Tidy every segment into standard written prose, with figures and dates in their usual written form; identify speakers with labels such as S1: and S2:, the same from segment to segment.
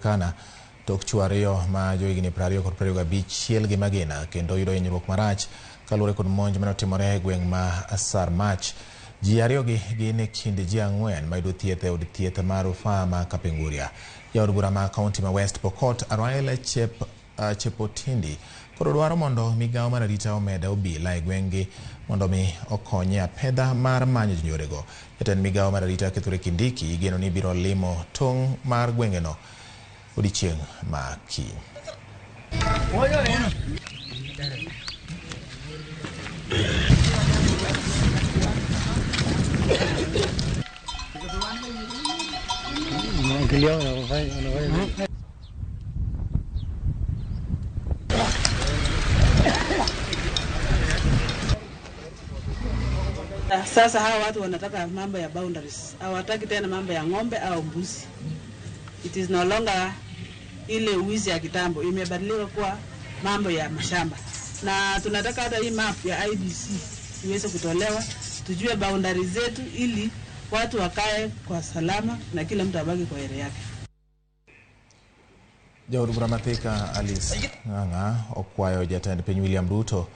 S1: Turkana tok chwo ariyo ma johigni 20 kod 25 chiel gi magina kendo yudo hinyruok marach kaluwore kod monj mane otimore e gweng' ma Sarmach. Ji ariyogi gin e kind ji ang'wen mayudo thieth e od thieth ma rufaa ma Kapenguria. Jaod bura ma kaunti ma West Pokot Arael Chepotindi koro dwaro mondo migawo mar arita omed obila e gweng'gi mondo mi okony e apedha mar manyo jonjorego. Jatend migawo mar arita Kithure Kindiki igeno ni biro limo tong' mar gwengeno odiechieng' ma kiny.
S2: Sasa hawa watu wanataka mambo ya boundaries, hawataki tena mambo ya ng'ombe au mbuzi. It is no longer ile uwizi ya kitambo, imebadilika kuwa mambo ya mashamba, na tunataka hata hii map ya IBC iweze kutolewa, tujue boundaries zetu ili watu wakae kwa salama na kila mtu abaki kwa area yake.
S1: Jaod bura ma Thika Alice Ng'ang'a okwayo jatend piny William Ruto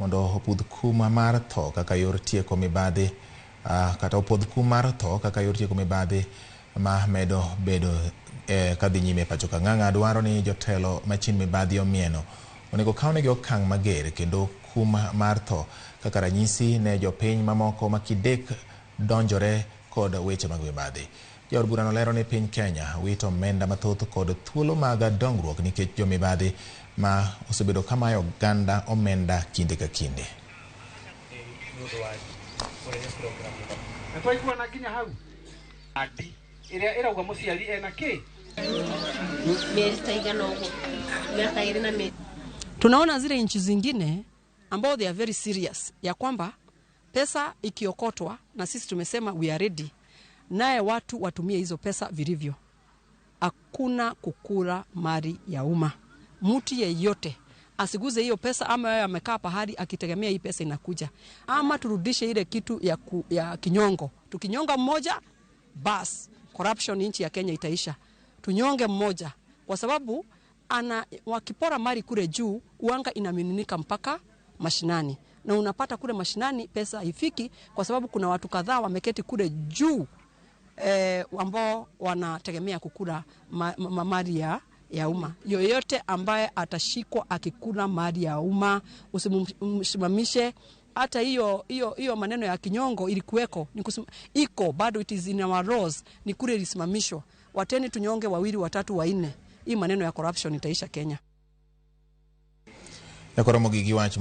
S1: mondo opudh kum mar tho kaka yor tieko mibadhi kata opodh kum mar tho kaka yor tieko mibadhi ma medo bedo kadhi nyime e pacho ka. Ng'ang'a dwaro ni jotelo machien mibadhi omieno onego kawnegi okang' mager kendo kum mar tho kaka ranyisi ne jopiny mamoko ma kidek donjore kod weche mag mibadhi. Jaod burano lero ni piny Kenya wito omenda mathoth kod thuolo mag dongruok nikech jomibadhi ma osebedo kamayo oganda omenda kinde ka kinde.
S3: Tunaona zile nchi zingine ambao they are very serious ya kwamba pesa ikiokotwa, na sisi tumesema we are ready, naye watu watumie hizo pesa vilivyo. Hakuna kukula mali ya umma. Mtu yeyote asiguze hiyo pesa, ama yeye amekaa pahali akitegemea hii pesa inakuja, ama turudishe ile kitu ya kinyongo. Tukinyonga mmoja, bas corruption nchi ya Kenya itaisha. Tunyonge mmoja, kwa sababu wakipora mali kule juu, uanga inamiminika mpaka mashinani, na unapata kule mashinani pesa haifiki kwa sababu kuna watu kadhaa wameketi kule juu ambao wanategemea kukula mali ya umma. Yoyote ambaye atashikwa akikula mali ya umma usimsimamishe. Hata hiyo maneno ya kinyongo ilikuweko, iko bado, it is in our laws, ni kule ilisimamishwa. Wateni tunyonge wawili, watatu, wanne, hii maneno ya corruption itaisha Kenya.
S1: Nyakoromo gi wach.